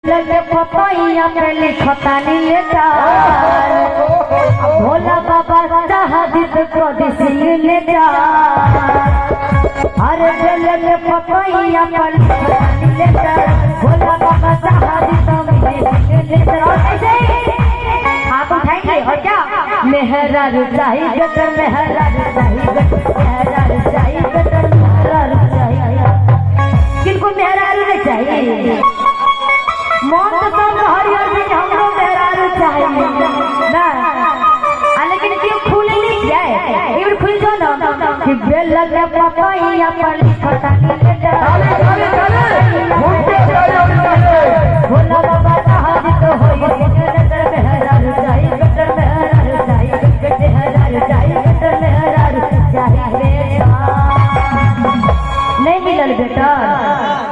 बेल पपैया पे लिखतानी लेटर भोला बाबा चाहदित कदी सिंह लेटर। अरे बेल पपैया पे लिखतानी लेटर भोला बाबा चाहदित सिंह लेटर। और ऐसे हाथ उठाएंगे और क्या मेहरा रुचाही बेटर मेहरा रुचाही मेहरा रुचाही बेटर मेहरा रुचाही। किनको मेहरा नहीं चाहिए? मन तो सब हरिहर सिंह हमरो मेहरारू चाहिए ना, लेकिन क्यों खुले नहीं जाए? एक खुल जाओ ना कि बेल के पपैया पर लिखतानी लेटर भोला बाबा चाहदित होई लेटर मेहरारू चाहिए बेटर मेहरारू चाहिए मेहरारू चाहिए बेटर मेहरारू चाहिए। नहीं मिलल बेटा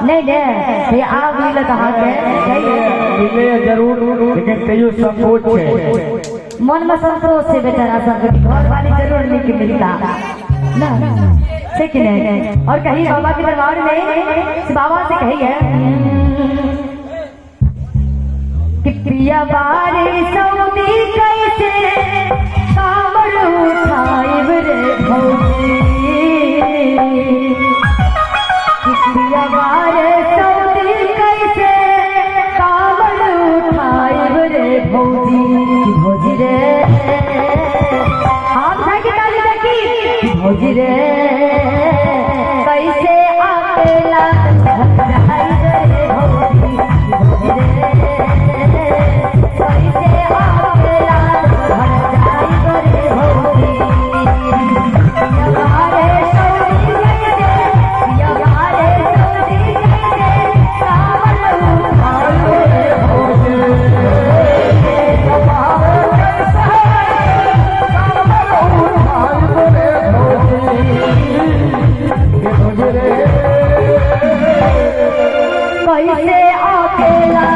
नहीं नहीं ये आ मिलल कहाँ के मिले जरूर, लेकिन तैयो संकोच है मन में संतोष से बेचारा सब घर वाली जरूर नहीं मिलता ना से कि नहीं। और कहीं बाबा के दरबार में बाबा से कही है कि प्रिया बारे सऊदी कैसे कांवर उठाइब रे भौजी, प्रिया बारे सऊदी कैसे कांवर उठाइब रे भौजी, भौजी रे हाथ उठा के ताली देखी भौजी रे कैसे अकेला रे भौजी, भौजी रे कैसे अकेला घर जाइब रे भौजी। प्रिया बारे सऊदी कैसे प्रिया बारे सऊदी कैसे कांवर उठाइब रे भौजी। कैसे अकेला